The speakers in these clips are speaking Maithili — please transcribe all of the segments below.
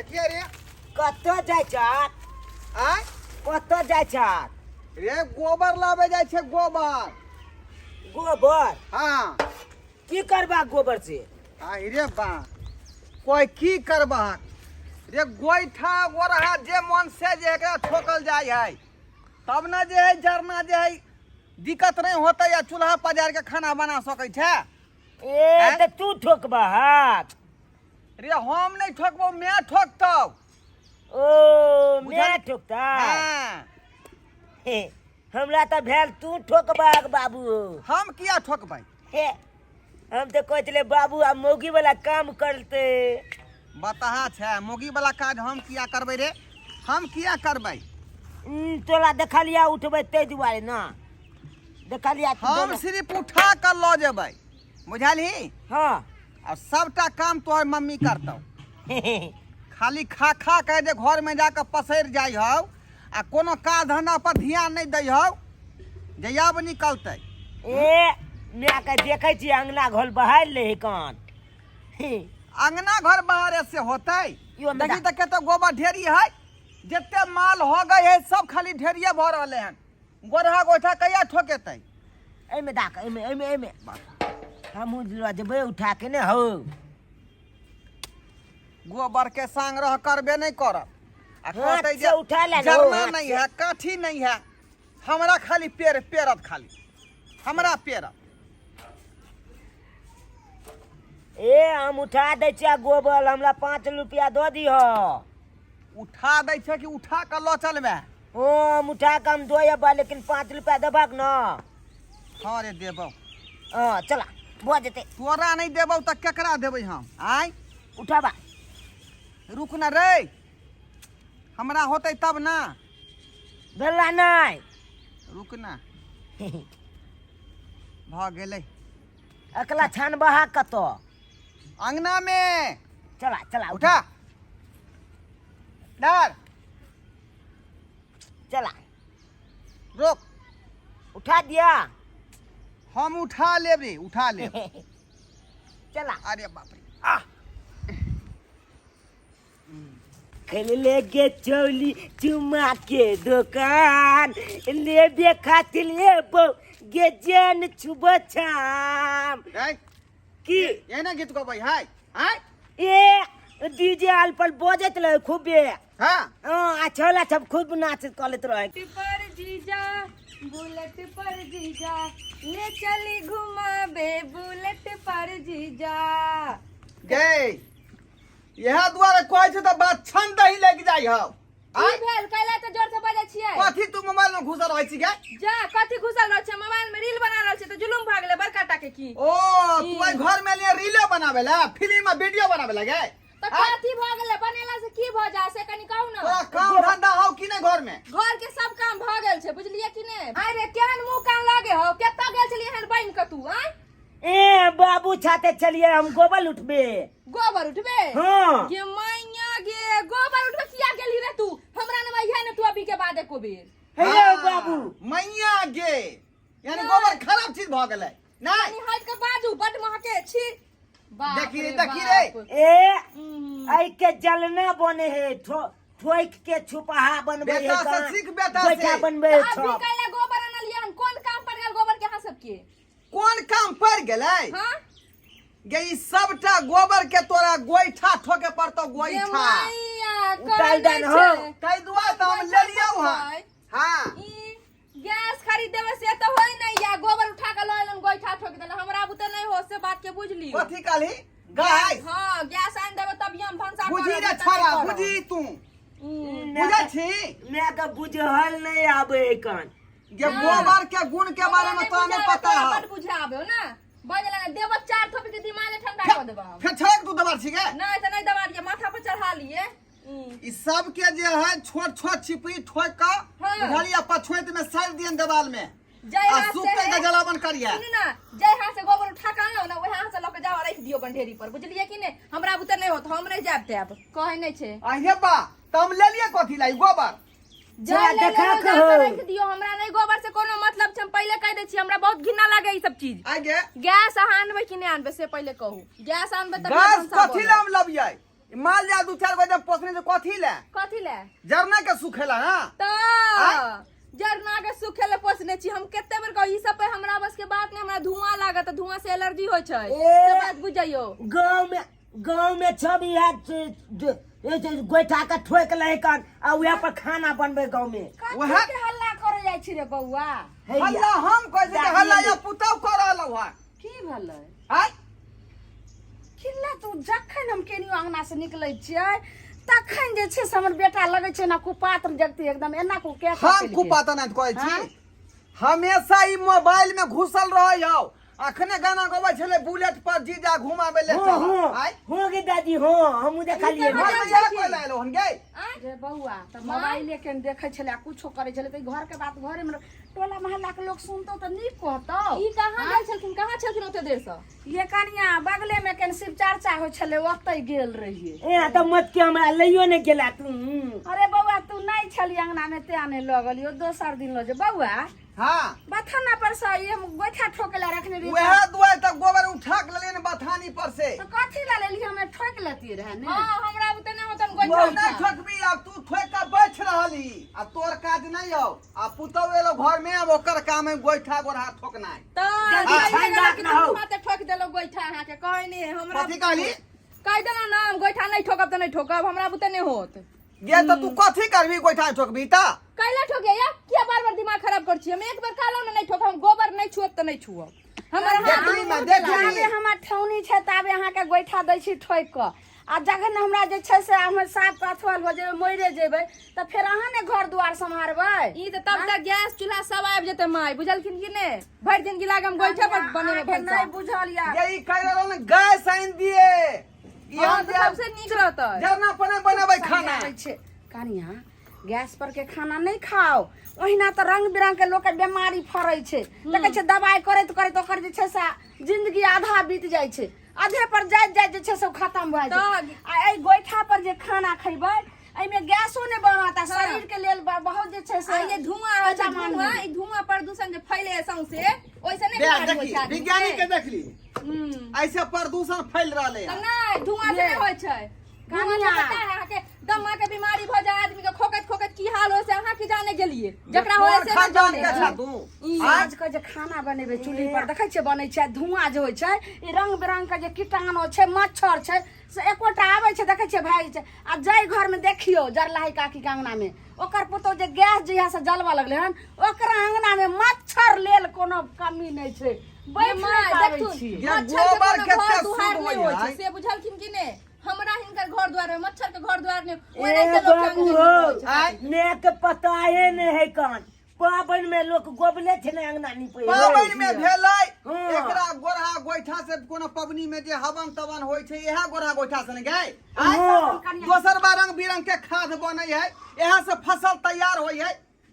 कथी रे? कतऽ जाइ छाक? आय? कतऽ जाइ छाक? रे गोबर लाबे जाइ छै गोबर। गोबर? हाँ। की करबा गोबर से? आई रे बा, कोई की करबा रे? गोइठा गोरहा जे मन से जे एकरा ठोकल जाइ है तब ने जे है जरना जे है दिक्कत नहीं होते या चूल्हा पजार के खाना बना सकै छै। ए आँय? तऽ तू ठोकबा हाथ? रे हम नहीं ठोकबो, मैं ठोकतौ। ओ बुझल? मैं ठोकता? हाँ। हे, हमरा तऽ भेल तू ठोकबाक बाबू। हम किया ठोकबै? हे, हम तऽ कहै छलियै बाबू आ मौगी वाला काम करते। बताहा छै, मोगी वाला काज हम किया करबै रे? हम किया करबै? तोरा देखलिया उठबै ताहि दुआरे ना देखलिया तू हम सिर्फ उठा कर लऽ जेबै, बुझलही? हाँ। आ सबटा काम तोहर मम्मी करतौ। खाली खा खा के जे घर में जाके पसरि जाइ हौ आ कोनो काज धंधा पर ध्यान नहीं दै हौ जे आब निकलतै। ए माय के देखै छी अंगना घर बहारि ले है कान। अंगना घर बाहरे से होतै? यो देखी तऽ कतौ गोबर ढेरी है, जते माल हो गए है सब खाली ढेरिए भऽ रहलै हन। गोरहा गोइठा कहिया ठोकेतै? एहिमे दाक, एहिमे एहिमे एहिमे हमहूँ लऽ जेबै उठा के ने हौ। गोबर के संग्रह करबे नहीं करब आ हाथ कहतै से जे उठा ले लो, जरना हाथ नहीं से। है, काठी नहीं है, हमरा खाली पेड़ पेरत, खाली हमरा पेरत। ए हम उठा दै छियै गोबर, हमरा 5 रुपया दऽ दिह। उठा दै छै कि उठा कऽ लऽ चलबै? ओ हम उठा कऽ हम दऽ अयबै, लेकिन 5 रुपया देबहक न? हाँ रे देबौ। हँ चला भऽ जेतै। तोरा नहीं देबौ तऽ केकरा देबै हम? आय उठाबा। रुक न रे, हमरा होतै तब ना। भेला नहि? रुक ना, भऽ गेलै। अकला छानबहा कतऽ? अंगना में। चला चला। उठा डर। चला। रोक। उठा दिया। हम उठा लेब रे, उठा लेब। चला। अरे बाप रे, आह। खेल गे चौली चुमा के दुकान लेबे खातिर लेबो गे जेन छुब छाम। रे की एना गीत गबै है? आय ए डीजे आल पर बजैत रहे खूबे। हाँ। हाँ, आ छोला सब खूब नाच करैत रहे। पर जीजा बुलेट पर जीजा ले चली घुमाबे बुलेट पर जीजा। गे इएह दुआरे कहै छै तऽ बात छन दही लागि जाइ हौ। की आय भेल? कैला तऽ जोर से बजै छियै? कथी तू मोबाइल में घुसल रहै छी गे? जा कथी घुसल रहै छै? मोबाइल में रील बना रहल छै तऽ जुलुम भऽ गेलै बड़का टा के की? ओ तू एहि घर में लिए रीले बनावे ला, फिल्म में वीडियो बनावे ला गे? तऽ आय? कथी भऽ गेलै बनेला से? की भऽ जाय से कनि कहू ने। तोरा काम धंधा हौ कि नहीं घर में? घर के सब काम भऽ गेल छै, बुझलियै कि नहि? अरे केहन मुंह कान लागे हौ? कतऽ गेल छलियै एहन बनि कऽ तू? आँय ए बाबू छाते चलिए हम गोबर उठबे। गोबर उठबे? हाँ। गे मैया गे, गोबर उठबे किया गेली रे तू? हमरा न मैया ने तू अभी के बाद एको बेर। हे हाँ, बाबू मैया गे यानी नहि। गोबर खराब चीज भऽ गेलै नहीं? कनि हटि के बाजू, बड महके छी। बाप देखी रे, रे देखी रे। बाप। ए हम्म। ऐ के जलना बने है, ठोक के छुपाहा बनबे है। बेटा से कहाँ? सीख, बेटा से। गोइठा बनबे है तऽ अभी छप। कैला गोबर अनलियै हन? कोन काम पड़ गेल गोबर के अहाँ सबके? कोन काम पड़ गेलै? हाँ? गे ई सबटा गोबर के तोरा गोइठा ठोके पड़तौ, गे गोइठा। मैया, उतार कहने दन हो। छै। ताहि दुआरे तऽ हम गोइठा लेलियौ हँ। ठोकबै। हाँ। ई गैस खरीद देबै से तऽ होय नहि या गोबर उठा के लऽ एलन गोइठा ठोक देलन, हमरा बुते नहि हो से बात के बुझ लियौ। कथी कहली? गैस? हाँ गैस आनि देबै तभी हम भनसा बुझी करब, रे नहि तऽ छोरा, नहि करब। बुझी तू। हम्म। बुझै छी? मैं के बुझल नहीं आबे कन। गे गोबर के गुण के बारे में तोरा नहीं पता तोरा है। बड बुझाबे हो ना, बजला ने देबो 4 थोपी के दिमाग ठंडा कऽ देबो हम। फेर छड़क तू दबार छी गे? नहि तऽ नहि दबा दिए, माथा पर चढ़ा लिए। ई सब के जे है छोट छोट छिपरी ठोक के हाँ। बुझलियै पछोइत में साइड दियन देवाल में जय आ हाथ से सुखे के है। जलावन करिए। सुनू ना, जय हाथ से गोबर उठा के आनलहुँ ना ओहे हाथ से लऽ के जाओ राखि दियौ अपन ढेरी पर, बुझलियै कि नहि? हमरा बुते नहि होत, हम नहि जायब तायब कहै नहि छै। आ हे बा तऽ हम लेलियै कथी ला ई गोबर? जा जा, ले देखा लेलहुँ, जा कहो। कऽ राखि दियौ, हमरा नहि गोबर से कोनो मतलब छै, हम पहिले कहि दै छी, हमरा बहुत घृणा लागे ई सब चीज। आगे गैस अहाँ आनबै कि नहि आनबै से पहिले कहू। गैस आनबै तब गैस कथी ला हम लबियै? ई माल जाल दू चार गो जब पोसने से कथी ले? कथी ले? जरना के सुखेला ना। तऽ जरना के सुखे ले पोसने छी हम। कते बेर कहू ई सब पे हमरा बस के बात नहीं, हमरा धुआं लागत, धुआं से एलर्जी होइ छै। ए। से बात बुझ जाइयो। गाँव में सब इएह गोइठा के ठोक लै कन आ उएह पर खाना बनबै गाँव में। कथी वएह- के हल्ला करे जाइ छी रे बौआ? हैया। हल्ला हम कहै छी कि हल्ला या पुतहु कऽ रहल हँ। की भेलै? आँय? किल्ला तू जखन हम केनियो अंगना से निकलै छियै तखन जे छै से हमर बेटा लगै छै ना कुपात्र जगती एकदम एना को के हम कुपात्र नहि कहै छी, हमेशा ई मोबाइल में घुसल रहै हौ। अखने गाना गबै छलै बुलेट पर जीजा घुमाबै ले हो चल। हो। आँय? हो गे दादी, हो, हमहूँ देखलियै। घर में इएह कोइ लायल हन गे? आँय? रे बौआ, तऽ मोबाइले के देखै छलै आ कुछो करै छलै तऽ ई घर के बात घरे में, टोला मोहल्ला के लोग सुनतौ तऽ नीक कहतौ? ई कहाँ गेल छलखिन, कहाँ छलखिन ओते देर से? ये कनिया, बगले में केन शिव चर्चा होइ छलै, ओतै गेल रहियै। ए तऽ मत के हमरा लैयो नहि गेला तू। अरे बौआ, तू नहि छली अंगना में तें नहि लऽ गेलियौ, दोसर दिन लऽ जो बौआ। हाँ। बथाना पर से ई हम गोइठा ठोके ला रखने रहियै। वएह दुआरे तऽ गोबर उठा के लेलियै ने बथानी पर से। तऽ कथी ला लेली? हमे ठोक लेतियै रहे ने। हाँ, हमरा बुते नहि होतन तू गोइठा। नहि ठोकबी, आब तू ठोकि कऽ बैठ रहली, आ तोर काज नहि हौ। आ पुतहु एलो घर में, आब ओकर काम है गोइठा गोरहा ठोकनाइ। तऽ जल्दी कहि छानि देलहुँ राख कि ना हौ। तू माते ठोकि देलहुँ गोइठा अहाँके, कहै नहि हमरा। कथी कहली? कहि देलहुँ ना, हम गोइठा नहि ठोकब तऽ नहि ठोकब, हमरा बुते नहि होत। गे, तऽ तू कथी करबी गोइठा ठोकबी तऽ? कैला ठोकिया या किया बार बार दिमाग खराब कर छी? हम एक बेर कहलहुँ ने नहि ठोकब, हम गोबर नहि छुअब तऽ नहि छुअब। हमर हाथ देखली ना, देखली। जाबे हमर ठेहुनी छै ताबे अहाँके गोइठा दै छी ठोकि कऽ, आ जखन हमरा जे छै से हम साफ अथवल भऽ जेबै, मरिए जेबै, तऽ फेर अहाँ ने घर दुआर सम्हारबै। ई तऽ तब तक गैस चूल्हा सब आबि जेतै माय, बुझलखिन कि नहि? भरि दिन गिला के हम गोइठा पर बनेबै अहाँके भनसा। नहि बुझल यऽ। गे, ई कहि रहल ने गैस आनि दिए ई। हाँ, हम तऽ सबसे नीक रहतै। जरना पर नहि बनेबै खाना। समझाबै छै कनिया, गैस पर के खाना नहि खाओ। ओहिना तऽ रंग बिरंग के लोक के बेमारी फड़ै छै। देखै छै, दवाइ करैत करैत ओकर जे छै से जिंदगी आधा बीत जाइ छै, आधे पर जाइत जाइत जे छै से ओ खतम भऽ जाइ छै। आ एहि गोइठा पर जे खाना खैबै, एहिमे गैसो नहि बनत आ शरीर के लेल बहुत जे छै से आ ये धुआं होइ छै, फायदामंद धुआं होइ। ई धुआं प्रदूषण जे फैले है सौंसे, ओइसे नहि बीमारी होइ देखी छै आदमी वैज्ञानिक के देखली, हम्म। ऐसे प्रदूषण फैल रहले तऽ है। नहि, धुआं से नहि होइ छै। धुआं से कनिया। पता है अहाँके दमा के बीमारी भऽ जाय आदमी के, खोकैत खोकैत की हाल होइ से अहाँ की जाने गेलियै? जकरा होइ से खान नहि जान जाने के छा छै। तू। ई आज के जे खाना बनेबै चूल्ही पर, देखै छियै बनै छै, धुआं जे होइ छै, ई रंग बिरंग के जे कीटाणु छै, मच्छर छै, से एकोटा आबै छै? देखै छियै भागि छै। आ जाहि घरमे देखियौ, जरलाही काकीके अङ्गनामे ओकर पुतहु जे गैस जहिया से जलबऽ लगलै हन, ओकरा अङ्गनामे मच्छर लेल कोनो कमी नहि छै, बैठ ये नहि माय, पाबै देखथुन, छियै। ये मच्छर के गोबर कोनो कते घर दुआर शुद्ध नहि होइ होइ छै है। से बुझलखिन कि नहि? हमरा हिनकर घर द्वार में मच्छर के घर द्वार नहि, ए ओनाहिते लोक के बाबू अङ्गना हो, होइ छै। आँय? ने के पताए नहि है कान पाबनि में लोक गोबले छै ने अंगना नीपै। पाबनि में भेलै। हाँ। एकरा गोरहा गोइठा से कोनो पबनी में जे हवन तवन होइ छै, इएह गोरहा गोइठा से ने गै? आँय? हाँ। दोसर बार रंग बिरंग के खाद बनै है, इएह से फसल तैयार होइ है।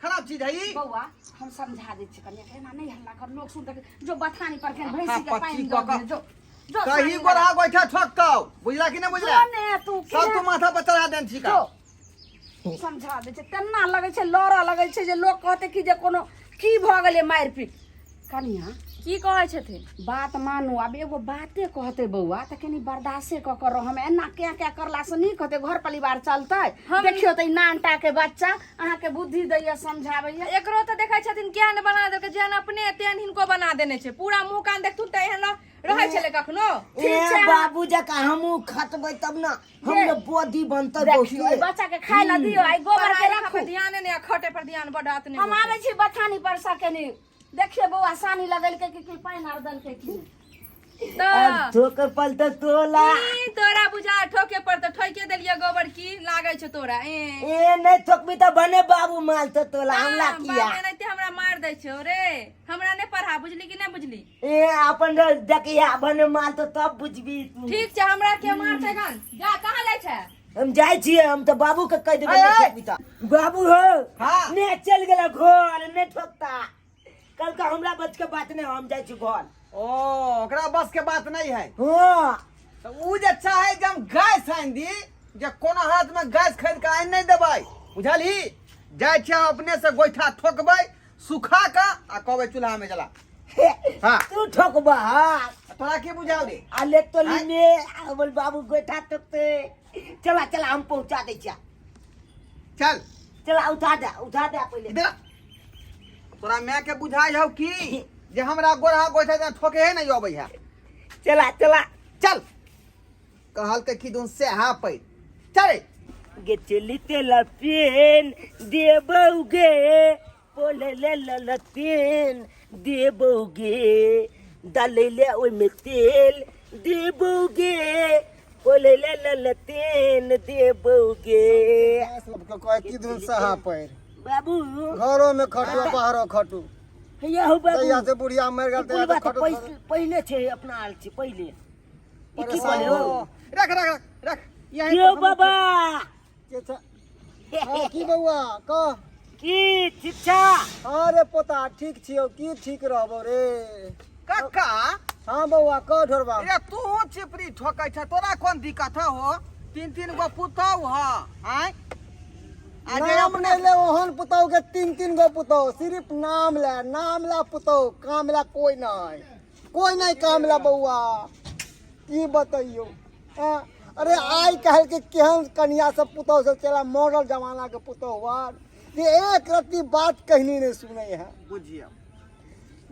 खराब चीज है ई। बौआ, हम समझा दै छियै कनिया के, एना नहि हल्ला कर, लोक सुनतै। जो बथानी पर केन भैंसी के पच्ची पानि कऽ दऽ कऽ। दिहे, जो जो कही सानी। गोरहा गोइठा ठोकतौ, बुझला कि नहि बुझला? जो ने तू सब तू माथा पर चढ़ा देन छी का। जो समझा दै छै। तेना लगै छै, लड़ऽ लगै छै जे लोक कहतै कि जे कोनो की भऽ गेलै मारि पीट। कनिया, की कहै छथिन? बात मानू। आब एगो बाते कहतै बौआ तऽ कनि बर्दाश्ते कऽ कऽ रहम। एना क्या क्या करलासँ नीक होतै, घर परिवार चलतै। देखियौ तऽ ई नानटा के बच्चा अहाँके बुद्धि दैया, समझाबैया। एकरो तऽ देखै छथिन केहन बना देलकै, जेहन अपने तेहन हिनको बना देने छै। पूरा मुँह कान देखथुन तऽ एहन रहै छलै कखनो? ठीक ए छै। बाबू जकाँ हमहूँ खटबै तब ने हमरो बॉडी बनतै। देखियौ, एहि बहुते बच्चा के खाय लए दियौ, आ ई गोबर के पढ़ाई लिखाई राखू। पर ध्यान नहि आ खटे पर ध्यान बड आत नहि। हम आबै छी बथानी पर से, कनि देखियौ बौआ सानी लगेलकै कि की, पानि आर देलकै कि नहि। तऽ अब ठोकर पलते तोला। ई तोरा बुझा ठोके पर तऽ ठोके देलियै गोबर, की लागै छौ तोरा? ए ए नहीं ठोकबी तऽ बने बाबू माल तो तोला हमला किया? बाप एनाहिते हमरा मार दै छौ रे। हमरा नहि पढ़ा, बुझली कि नहि बुझली? ए अपन देखिया बने माल तो तब बुझबी तू। ठीक छै, हमरा के मारतै गन? जा, कहाँ जाइ छै? हम जाइ छियै, हम तऽ बाबू के कहि देबै। ए, नहि ए। ठोकबी तऽ बाबू हो। हाँ। ने चलि गेल घर, नहि ठोकता कल का, हमरा बच के बात नहीं, हम जाइ छी घर। ओ ओकरा बस के बात नहीं है। हाँ। तऽ उ जे चाहे जे हम गैस आनि दी, जे कोनो हाथ में गैस खरीद के आनि नहीं देबै, बुझलही? जाइ छियै हम अपने से गोइठा ठोकबै सुखा कऽ आ कहबै चूल्हा में जला। हाँ। तू ठोकबा? तोरा की बुझाव रे? आ ले तोली में हमर बाबू गोइठा ठोकते। चला चला, हम पहुंचा दै छिया। चल। चला, उठा दे, उठा दे पहिले। इधर आ। तोरा माय के बुझाइ हौ की जे हमरा गोरहा गोइठा जे ठोके है नहीं अबै है। चला चला। चल, कहलकै कि दुन सेहा पै चल। गे चली तेला पेन देबौगे, बोले ले लल पेन देबौगे, डाले ले ओइमे तेल देबौगे, बोले ले लल तेल देबौगे। सबके कहे कि दुन सहा पैर। बाबू, घरो में खटू, बाहरो खटू। हैया हो बाबू। तहिया से बुढ़िया मरि गेल, तहिया से बुढ़बा तऽ खटू। पहिले छै, अपना आयल छै पहिले। ई की परेशान कहले हो? रख रख रख रख यहीं यौ पर। बाबा। के छै? हाँ, की बौआ कह। की ठीक छा? हाँ रे पोता, ठीक छियौ। की ठीक रहबौ रे? कक्का। हाँ बौआ, कह ढोरबा। रे, तू चिपरी ठोकै छ, तोरा कोन दिक्कत हो? तीन तीन गो पुतहु ह आय आ जे नाम अपने नहीं ले ओहन पुतहु के, तीन तीन गो पुतहु सिर्फ नाम ले, नाम ला पुतहु, काम ला कोई नहीं, कोई नहीं काम ला। बौआ, की बतैयौ? हाँ, अरे आइ काल्हि के केहन कनिया सब, पुतहु सब चला मॉडल जमाना के पुतहु आर जे एक रत्ती बात कहनी नहीं सुनै है। बुझियौ।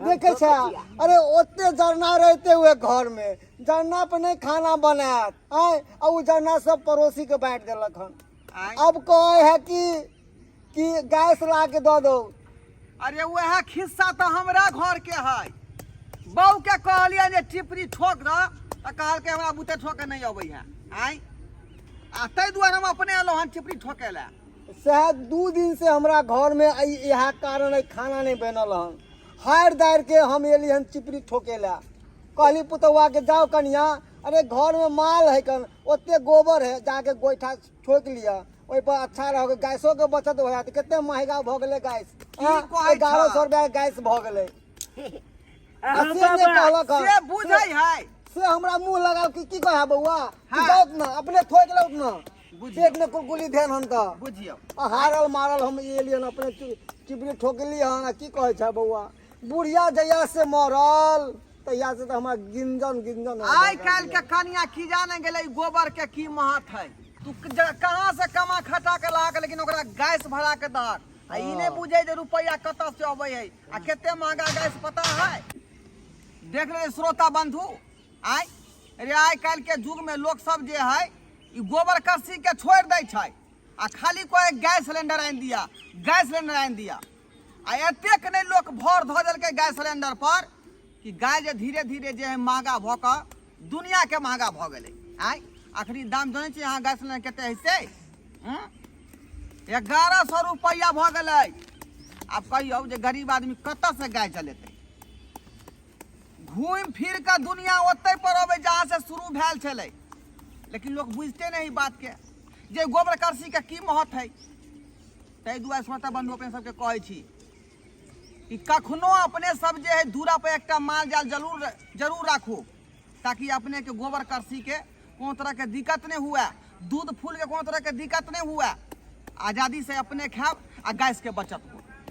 देखे छै, अरे ओते जरना रहते हुए घर में जरना पर नहीं खाना बनायत आय, आ उ जरना सब पड़ोसी के बांटि देलक हन। आँय। अब कहे है कि गैस ला के दऽ दो। अरे, वएह खिस्सा तऽ हमरा घर के है। बहू के कहलियै जे टिपरी ठोक दऽ, तऽ कहलकै हमरा बुते ठोके नहि अबै है। आँय, आ ताहि दुआरे हम अपने एलहुँ हन टिपरी ठोके लए। सएह 2 दिन से हमरा घर में इएह कारण अइ खाना नहीं बनल हन। हारि दारि के हम एली हन चिपरी ठोके ला। कहली पुतौआ के, जाओ कनिया, अरे घर में माल है कन, ओते गोबर है, जाके गोइठा ठोक लिअ, ओहि पर अच्छा रह, गैसो के बचत हो जात। कते महंगा भऽ गेलै गैस। कहै छह? 1100 रुपया के गैस भऽ गेलै। आ अहाँ से नहि बाबा कहलक हन। से बुझै है। से हमरा मुंह लगाव कि की कहे बौआ कि हाँ। जाउत न, अपने ठोक लौत न। बुझियौ। पेट में कुलकुली देन हन तऽ। बुझियौ। आ हारल मारल हम एलियन, अपने चिपरी ठोकली हन। आ की कहै छै बौआ, बुढ़िया जहिया से मरल तहिया से तऽ हमरा गिंजन गिंजन हो आइ गेल। काल्हि के कनिया की जाने गेलै गोबर के की महत्व है। तू कहाँ से कमा खटा के ला के, लेकिन ओकरा गैस भरा के दहक, आ ई नहि बुझै जे रुपैआ कतऽ से अबै है आ कते महंगा गैस पता है। देख ले श्रोता बंधु, आइ रे आइ काल्हि के युग में लोक सब जे है ई गोबर करसी के छोड़ि दै छै आ खाली कोई गैस सिलेंडर आनि दिया, गैस सिलेंडर आनि दिया। आ एतेक नहि लोक भर धऽ देलकै गैस सिलेंडर पर कि गाय जे धीरे धीरे जे है महगा भऽ कऽ दुनिया के महगा भऽ गेलै। आइ अखनी दाम जनै छी अहाँ गैस सिलेंडर कते है से? 1100 रुपैआ भऽ गेलै। आब कहियौ जे गरीब आदमी कतऽ से गाय चलेतै? घूमि फिर कऽ दुनिया ओतै पर अबै जहाँ से शुरू भेल छलै, लेकिन लोक बुझते नहीं बात के जे गोबर करसी के की महत्व है। ताहि दुआरे श्रोता बंधु, अपने सबके कहै छी कि कखनो अपने सब जे है दूरा पर एकटा माल जाल जरूर जरूर राखू, ताकि अपने के गोबर करसी के कोनो तरह के दिक्कत नहीं हुए, दूध फूल के कोनो तरह के दिक्कत नहीं हुए, आज़ादी से अपने खायब आ गैस के बचत हो।